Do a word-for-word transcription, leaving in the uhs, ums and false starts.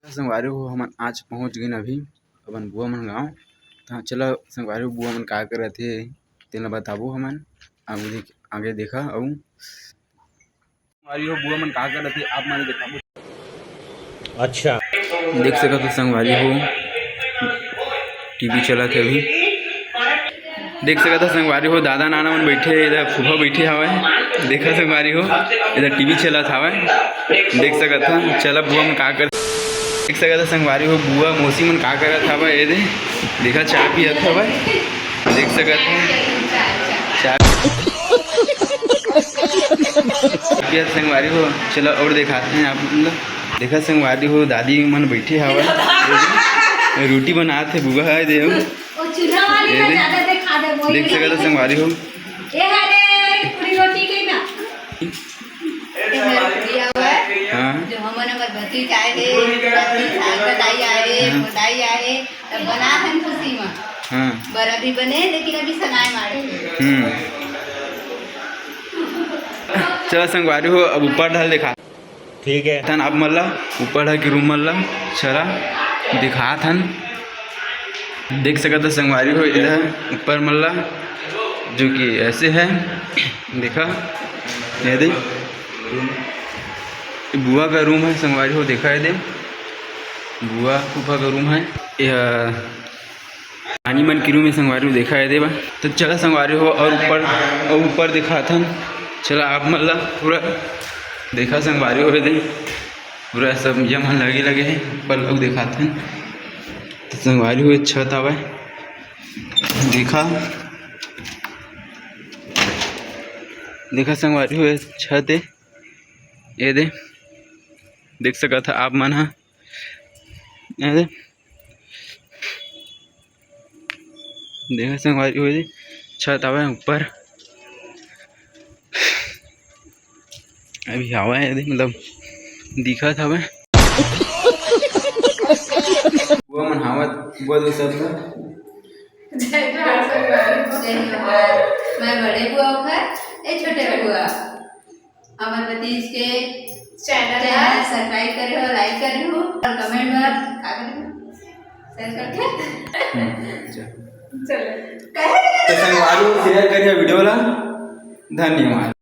संगवारी हो, हमन आज पहुँच गेन अभी अपन बुआ मन गाँव। त चला संगवारी हो, बुआ मन का करत हे तेन ल बताबो हमन। आगू देख, आगे देखा। अउ संगवारी हो, बुआ मन का करत हे आप मन ल देखाबो। अच्छा। देख सकत हो संगवारी हो, टीवी चलत हे अभी। देख सकत हो संगवारी हो, दादा नाना मन बैठे हे, इधर फूफा बैठे हवय। देखा संगवारी हो, इधर टीवी चलत हवय। देख सकत हो, चला बुआ मन का कर, देख सकत हो संगवारी हो, बुआ मौसी मन का करत हवय। ये दे, देखा चाय पियत हवय। देख सकत हो, चाय, पियत संगवारी हो। चला अउ देखात हन आप मन ल। देखा संगवारी हो, दादी मन बैठे हवय, रोटी बनात हे बुआ ह। दे, वो चूल्हा वाली ये ना दे। ज्यादा देखा दे, वही देख सकत हो संगवारी हो। ए हरे, पूरी रोटी के ना। ए हरे, पूरी आवय। हाँ। जो हमन हमर भतीज आए हे, भतीज आए, दाई आए हे, हाँ। दाई आए हे, तब बना हन खुशी में। हाँ। बर अभी बने, लेकिन अभी सनाय मारे। हम्म। चला संगवारी हो, अब ऊपर ढल देखा। ठीक है। तन आप मन ला ऊपर ह के रूम मन ला चला दिखात हन। देख सकत ह संगवारी हो, इधर ऊपर मन ला, जो कि ऐसे है, देखा, ये दे, ये बुआ का रूम है संगवारी हो, देखा ये दे, बुआ फूफा का रूम है। यह नानी मन के रूम में संगवारी हो, देखा ये दे बा। तो चला संगवारी हो, और ऊपर, और ऊपर दिखात हन। चला आप मन ला पूरा देखा संगवारी हो, ये दे पूरा सब ये मन लगे लगे है, ऊपर लोग दिखात हन। तो संगवारी हो, छत आवे, देखा, देखा संगवारी हो, छत है ये दे, देख सकत ह आप मन ह। अरे, देखा संगवारी हो जी, छत आवे ऊपर। अभी हवा है, मतलब दिखत हवे। बुआ मन हावत, बुआ दे सब ला। जय जोहार संगवारी हो। जय जोहार। मैं बड़े बुआ ओखर, ए छोटे बुआ। अमर भतीज के चैनल ला subscribe करे हो, like करे हो और comment में का करे हो? Share करके। हम्म, चल। चलो। कहे तो संगवारी हो, share करिए video ला। धन्यवाद।